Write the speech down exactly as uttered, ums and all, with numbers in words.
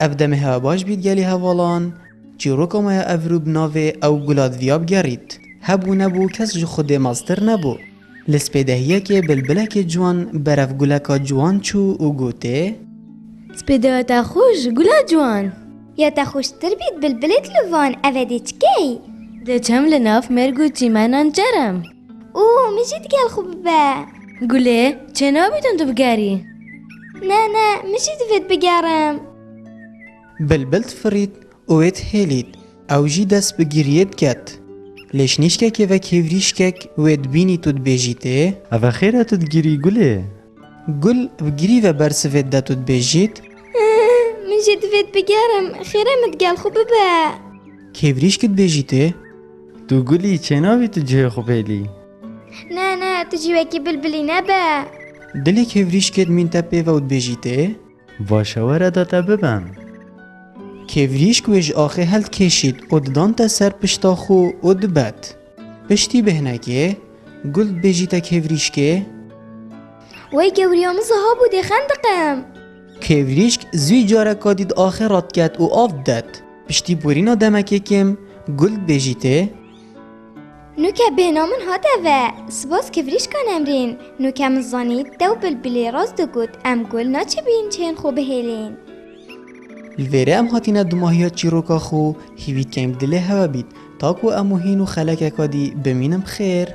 Ev demê hewe baş bît gelî hevalan. Çîroka me ya evro bi navê Ew gula diviya bigerît. Hebû nebû kes ji Xwedê meztir nebû. Li spêdehiyekê bilbilekê ciwan berev guleka ciwan çû û gotê: Spêdeya te xweş, gula ciwan. Ya te xweştir bît bilbilê dilovan, ev ê dê çi key? Dê çem li nav mêrg û çîmenan cerem. Û min jî digel xwe bibe. Gulê, çê nabîtin tu bigerî? Ne, ne, min jî divêt bigerim. Bilbil difirît û wê dihêlît. Ew jî dest bi giriyê diket. Lê ji nîşkekê ve kêvrîşkek wê dibînît û dibêjîtê: Eve xêr e tu digirî Gulê? Gul bi girî ve bersivê didet û dibêjît: Min jî divêt bigerim, xêr e min digel xwe bibe. Kêvrîşk dibêjîtê: Tu Gulî, çênavî tu cihê xwe bihêlî? Ne, ne, tu jî wekî bilbilî nebe. Dilê kêvrîşkê dimînte pê ve û dibêjîtê: Baş e, were da te bibem. Kêvrîşk wê ji axê heldikêşît û didante ser pişta xwe û dibet. Piştî bêhnekê, Gul dibêjîte kêvrîşkê: Wey gewriya min ziha bû, dê xendiqim. Kêvrîşk zû careka dî di axê radiket û av didet. Piştî borîna demekê kêm, Gul dibêjîtê: Nûke bêhna min hate ve, spas kêvrîşka nemrîn. Nûke min zanît, te û bilbilê rast digot, em gul naçibîn çên xwe bihêlîn. Li vêrê em hatine dumahiya çîroka xwe, hîvî dikeym dilê hewe bît, ta ku em û hîn û xelekeka dî bimînin bi xêr.